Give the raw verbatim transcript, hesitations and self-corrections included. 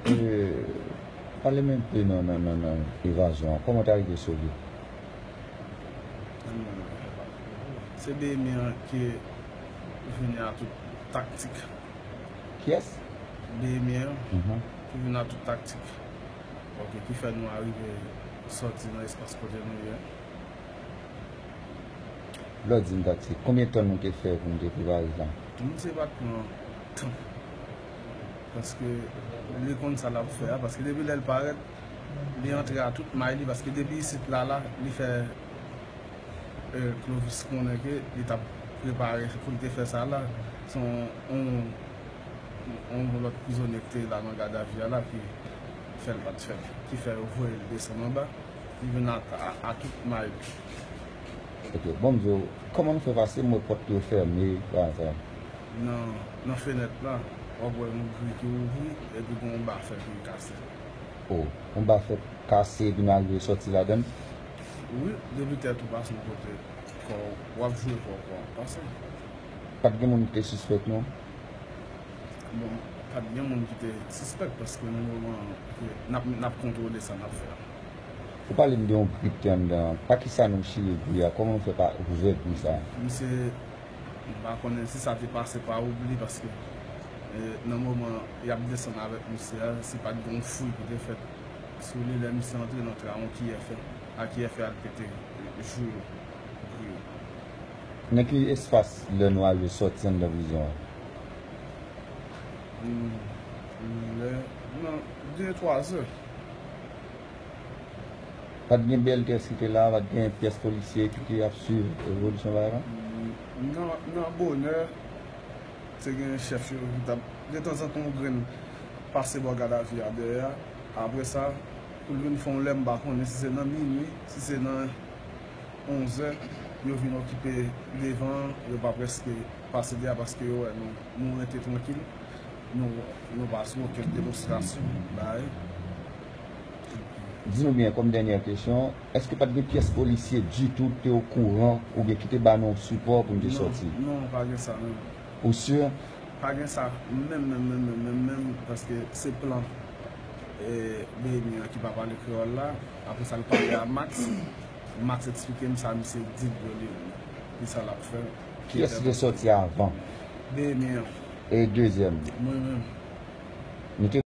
E, pale m enpe nan, nan, nan, nan evazyon an. Kòman w te arive sove? Se B M I an ki vini a tout taktik. Kiyès? B M I an Mhm. ki vini a tout taktik. Ok, ki fè nou arive sòti nan espas kote nou ye. Lè w di m taktik, konbyen tan nou te fè pou nou te prepare sa? Misye pa t pran tan. Paske li konn sa l ap fè a, paske depi lè l parèt, li antre a tout may li, paske depi isit la, la, li fè eh, Clovis konnen ke li t ap prepare pou l te fè sa la. Se yon, yon, yon lòt prizonye ki te la nan gadavi a la ki fè l pa t fè l, ki fè yo voye l desann anba. Li vin a, a, a tout may li. Ok, bon, m di w, kòman nou fè pase, m wè pòt yo fèmen, pa sa? Nan, nan fenèt la, w ap wè yon gri ki ouvri, epi gen yon bafè ki kase. O, yon bafè kase, epi nou arive sòti ladan l? Wi, depi tèt ou pase yon kote, kò w ap jwe kò w, kò w ap pase. Pa t gen moun ki te sispèk, non? Bon, pa t gen moun ki te sispèk, paske nan moman ke n ap, n ap kontwole sa n ap fè a. Ou pale m de yon gri ki te anndan an. Pa kisa nou chire gri a? Kòman nou fè pa ouvè gri sa a? Misye, m pa konnen si sa te pase pa oubli, paske eh, nan moman y ap desann avèk misye a, si pa t gen yon fouy ki te fèt sou li, lè misye antre nan tra, yon kiyè fè, a kiyè fè al pete jou yo, gri yo. Nan ki espas lè nou arive sòti anndan prizon an? Hmm, lè, nan de twa zè. Pa t gen B L T S ki te la, pa t gen pyès polisye ki te ap swiv evolisyon bagay la? Hmm, nan, nan bonè, te gen chèf yo ki t ap, de tanzantan yon grenn pase bò gadavi a dèyè a. Apre sa, pou l vin fè yon lè, m pa konnen si se nan minui, si se nan onzè, yo vin okipe devan an, yo pa prèske pase dèyè paske yo wè nou, nou rete trankil, nou, nou pa sou okenn demonstrasyon, bay. Di nou byen, kòm dènyè kesyon, èske pa t gen pyès polisye ditou ki te okouran oubyen ki te ba nou sipò pou n te sòti? Non, non, pa gen sa, non. Ou si? Pa gen sa, menm, menm, menm, menm, menm, menm, paske se plan eh, B M I an ki pa pale kreyòl la. Apre sa, l pale a Max. Max eksplike m sa misye di l yo li menm. Ki sa l ap fè. Kiyès ki te sòti avan? B M I an. E dezyèm? Mwen menm. Nou te